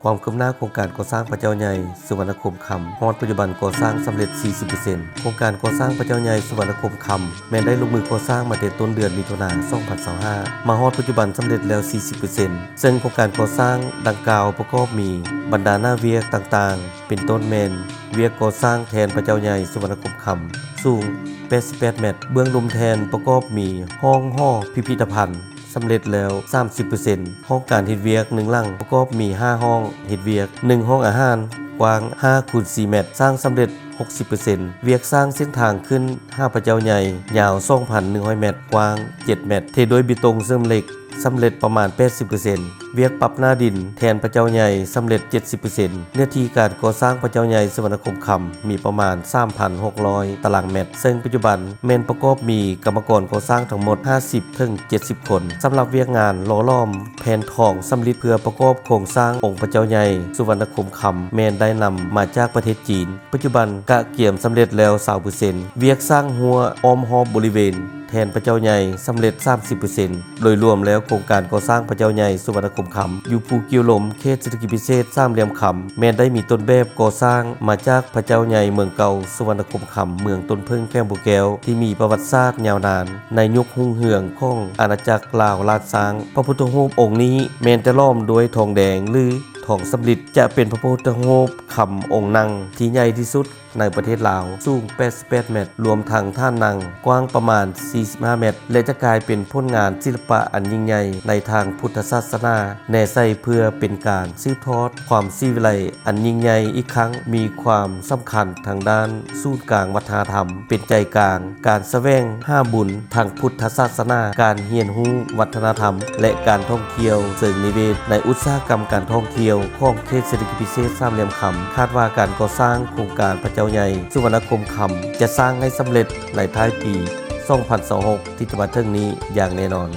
ຄວາມຄືບໜ້າໂຄງການກໍ່ສ້າງພະເຈົ້າໃຫຍ່ສຸວັນນະຄົມຄຳ ຮອດປັດຈຸບັນກໍ່ສ້າງສຳເລັດສີ່ສິບເປີເຊັນ. ໂຄງການກໍ່ສ້າງພະເຈົ້າໃຫຍ່ສຸວັນນະຄົມຄຳ ແມ່ນໄດ້ລົງມືກໍ່ສ້າງມາແຕ່ຕົ້ນເດືອນມິຖຸນາສອງພັນຊາວຫ້າ ມາຮອດປັດຈຸບັນສຳເລັດແລ້ວສີ່ສິບເປີເຊັນ ເຊິ່ງໂຄງການກໍ່ສ້າງດັ່ງກ່າວປະກອບມີບັນດາໜ້າວຽກຕ່າງໆ ເປັນຕົ້ນແມ່ນວຽກກໍ່ສ້າງແທ່ນພະເຈົ້າໃຫຍ່ສຸວັນນະຄົມຄຳ ສູງແປດສິບແປດແມັດ, ເບື້ອງລຸ່ມແທ່ນປະກອບມີຫ້ອງຫໍພິພິທະພັນ ສຳເລັດແລ້ວສາມສິບເປີເຊັນ, ຫ້ອງການເຮັດວຽກໜຶ່ງຫຼັງປະກອບມີຫ້າຫ້ອງເຮັດວຽກ, ໜຶ່ງຫ້ອງອາຫານ ກວ້າງຫ້າຄູນສີ່ແມັດ, ສ້າງສຳເລັດຫົກສິບເປີເຊັນ. ວຽກສ້າງເສັ້ນທາງຂຶ້ນຫາພະເຈົ້າໃຫຍ່ ຍາວສອງພັນໜຶ່ງຮ້ອຍແມັດ, ກວ້າງເຈັດແມັດ, ເທດ້ວຍເບຕົງເສີມເຫຼັກ ສຳເລັດປະມານແປດສິບເປີເຊັນ. ວຽກປັບໜ້າດິນແທ່ນພະເຈົ້າໃຫຍ່ສຳເລັດເຈັດສິບເປີເຊັນ. ເນື້ອທີ່ການກໍ່ສ້າງພະເຈົ້າໃຫຍ່ສຸວັນນະຄົມຄຳມີປະມານສາມພັນຫົກຮ້ອຍຕາລາງແມັດ, ເຊິ່ງປັດຈຸບັນແມ່ນປະກອບມີກຳມະກອນກໍ່ສ້າງທັງໝົດຫ້າສິບເຖິງເຈັດສິບຄົນ. ສຳລັບວຽກງານຫຼໍ່ຫຼອມແຜ່ນທອງສຳລິດເພື່ອປະກອບໂຄງສ້າງອົງພະເຈົ້າໃຫຍ່ສຸວັນນະຄົມຄຳ ແມ່ນໄດ້ນຳມາຈາກປະເທດຈີນ. ປັດຈຸບັນກະກຽມສຳເລັດແລ້ວຊາວເປີເຊັນ. ວຽກສ້າງຮົ້ວອ້ອມຮອບບໍລິເວນແທ່ນພະເຈົ້າໃຫຍ່ສຳເລັດສາມສິບເປີເຊັນ. ໂດຍລວມແລ້ວ ໂຄງການກໍ່ສ້າງພະເຈົ້າໃຫຍ່ສຸວັນນະຄົມຄຳ ຢູ່ພູກີວລົມ ເຂດເສດຖະກິດພິເສດສາມຫຼ່ຽມຄຳ ແມ່ນໄດ້ມີຕົ້ນແບບກໍ່ສ້າງມາຈາກພະເຈົ້າໃຫຍ່ເມືອງເກົ່າສຸວັນນະຄົມຄຳ ເມືອງຕົ້ນເຜິ້ງ ແຂວງບໍ່ແກ້ວ ທີ່ມີປະຫວັດສາດຍາວນານ ໃນຍຸກຮຸ່ງເຮືອງຂອງອານາຈັກລາວລ້ານຊ້າງ. ພະພຸດທະຮູບອົງນີ້ແມ່ນຈະຫຼອມດ້ວຍທອງແດງ ຫຼື ທອງສຳລິດ, ຈະເປັນພະພຸດທະຮູບຄຳອົງນັ່ງທີ່ໃຫຍ່ທີ່ສຸດ ໃນປະເທດລາວ ສູງແປດສິບແປດແມັດ, ລວມທັງຖານນັ່ງກວ້າງປະມານສີ່ສິບຫ້າແມັດ ແລະ ຈະກາຍເປັນຜົນງານສິລະປະອັນຍິ່ງໃຫຍ່ໃນທາງພຸດທະສາສະໜາ ແນໃສ່ເພື່ອເປັນການສືບທອດຄວາມສີວິໄລອັນຍິ່ງໃຫຍ່ອີກຄັ້ງ, ມີຄວາມສຳຄັນທາງດ້ານສູນກາງວັດທະນະທຳ, ເປັນໃຈກາງການສະແຫວງຫາບຸນທາງພຸດທະສາສະໜາ, ການຮຽນຮູ້ວັດທະນະທຳ ແລະ ການທ່ອງທ່ຽວເຊີງນິເວດ ໃນອຸດສາຫະກຳການທ່ອງທ່ຽວຂອງເຂດເສດຖະກິດພິເສດສາມຫຼ່ຽມຄຳ. ຄາດວ່າການກໍ່ສ້າງໂຄງການພະເຈົ້າໃຫຍ່ສຸວັນນະຄົມຄຳ ຈະສ້າງໃຫ້ສຳເລັດໃນທ້າຍປີສອງພັນຊາວຫົກ ທີ່ຈະມາເຖິງນີ້ຢ່າງແນ່ນອນ.